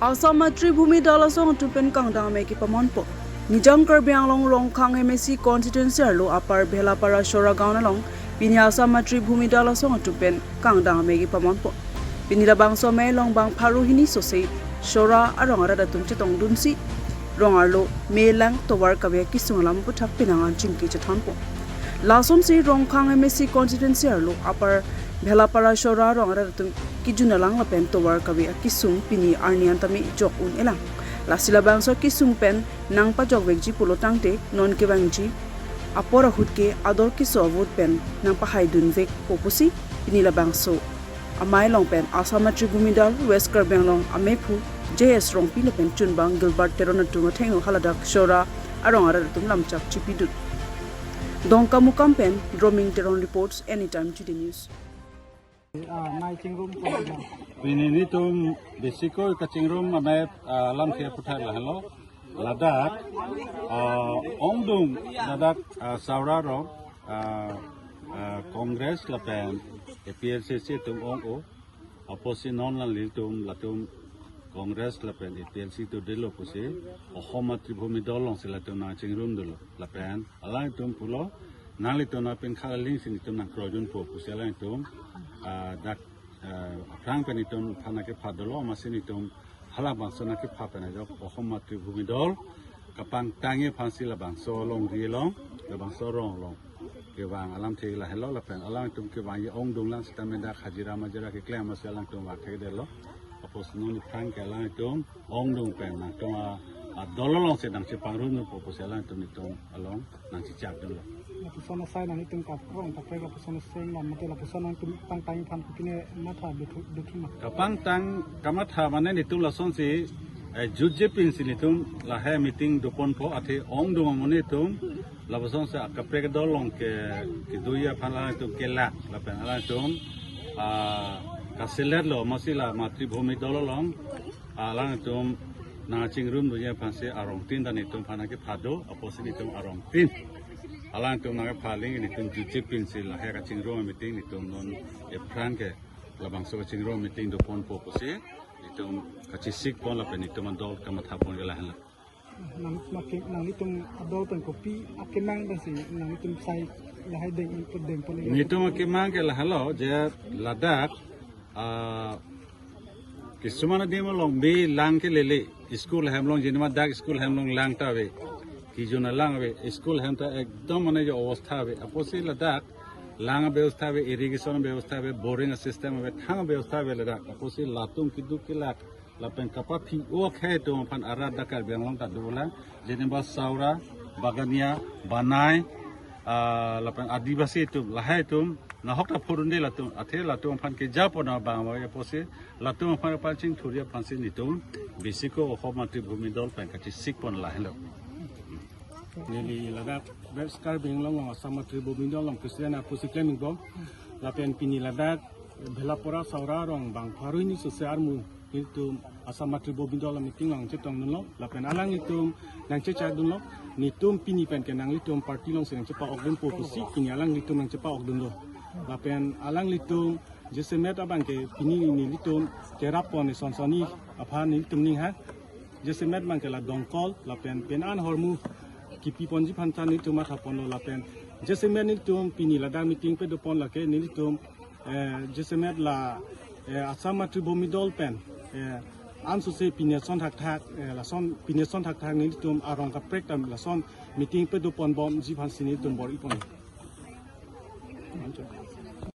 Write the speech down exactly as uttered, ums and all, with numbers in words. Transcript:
Assam Matri Bhumi Dal asong atum pen kangdang amei kepamonpo. Nijang Karbi Anglong Rongkhang M A C constituency arlo Upper Bhelapara Shora Gaon along pini Assam Matri Bhumi Dal asong atum pen kangdang amei kepamonpo. Pini labangso amei along bang pharo hini sose Shora arong arat atum chetongdunsi rong arlo me lang tovar kave akesung alam aphuthak penang an chingki chethanpo. Lasonsi Rongkhang M A C constituency arlo Upper Bhelapara Shora arong arat atum kejun alang lapen tovar kave akesung pini arni an tame jok un-elang. Lasi labangso akesung pen nangpajokvekji pulo tangte non kevangji apor ahut ke ador keso a-vote pen nangpahaidunvekpo pusi pini labangso amei along pen Assam Matri Bhumi Dal West Karbi Anglong amephu J S Rongpi lapen chunbang Gilbert Teron atum athengno haladak Shora arong arat atum lamchak chipidun. Dongkamukam pen Droming Teron reports, Anytime Today News. Ah, nai chingrum ko. Pini nelitum besi ko kachingrum amei, ah, lamthe aphuthak lahelo. Ladak, ah, ongdung ladak, ah, Shora arong, ah, ah, Congress lapen A P H L C atum ong-o. Apotsi non nanglitum latum Congress lapen A P H L C atum dolo pusi Assam Matri Bhumi Dal alongsi latum nangchingrum dolo. Lapen alangtum pulo nanglitum nangpingkha aling si nelitum nangkroidunpo pusi alangtum, ah, dak, ah, aphrang pen nelitum aphan nangkepha dolo, amatsi nelitum halabangso nangkepha pen ajok Assam Matri Bhumi Dal kapangtangji aphansi labangso alongri along, labangso arong along kevang alamthe lahelo lapen alangtum kevangji ongdung lang sitame dak hajira majira keklem amatsi alangtum vangthekdetlo. Apotsi non aphrang ke alangtum ongdung pen nangtum a, adol alongsi nangchepangrumpo pusi alangtum nelitum along nangchechakdunlo. Lapuson asai nanglitum kaprong kaprek lapuson asai lam mate lapuson nangtum pangtang aphan kopine matha duthu duthu ma. Kapangtang kamatha mane nelitum lasonsi, eh, jutje pinsi nelitum lahai meeting doponpo, athe ongdung amonit atum lapuson si akaprek adol along ke kedoji aphan alangtum kelak lapen alangtum, ah, kaseletlo, amatsi la Matri Bhumi Dal along alangtum nangchingrumdunji aphansi arong tin ta nelitum aphan nangkepha do, apotsi nelitum arong tin alangtum nangkepha aling nelitum jutje pinsi lahai kachingrum meeting nelitum non aphrang ke labangso kachingrum meeting doponpo pusi nelitum kachesikpon lapen nelitum adol kamathapon ke lahenlo. Nang, nang, nanglitum adol pen kopi akemang pensi nanglitum sai lahai deng input dengpon. Nelitum akemang ke lahelo je ladak, ah, kisuman adim along me lang kelele, school hem along, jinima dak school hem along lang ta ave, kejun alang ave, school hem ta ekdom mane jo obostha ave. Apotsi ladak lang abewostha ave, irrigation abewostha ave, boring system ave, thang abewostha ave ladak. Apotsi latum keduk kelak lapen kapaphi-o akhei atum aphan arat dak Karbi Anglong ta dolang, jinima Shora, Bagania, Banai, ah, lapen Adivasi atum, lahai atum nahok ta phurunde latum, athe latum aphan kejapon abang ave apotsi latum aphan pachingthurji aphansi nelitum besi ko Assam Matri Bhumi Dal pen kachesikpon lahenlo. Neli ladak West Karbi Anglong along Assam Matri Bhumi Dal along president aphusi klem ingbom. Lapen pini ladak Bhelapara Shora arong bang pharo hini sose armu nelitum Assam Matri Bhumi Dal meeting along chetongdunlo. Lapen alanglitum nangchechakdunlo. Nelitum pini pen ke nanglitum party alongsi nangchepa-okdunpo pusi pini alanglitum nangchepa-okdunlo. Lapen alanglitum jasemet abang ke pini nelitum kerappon eson sonni aphan nelitum ning ha. Jasemet abang ke la dongkol lapen pen an ahormu kipiponji aphan ta nelitum mathaponlo lapen jasemet nelitum pini ladak meeting pedopon lake nelitum, eh, jasemet la, eh, Assam Matri Bhumi Dal pen, eh, ansose pini ason thakthak, eh, lason pini ason thakthak nelitum arong kaprek ta lason meeting pedoponbomji aphansi nelitum bor-ipon.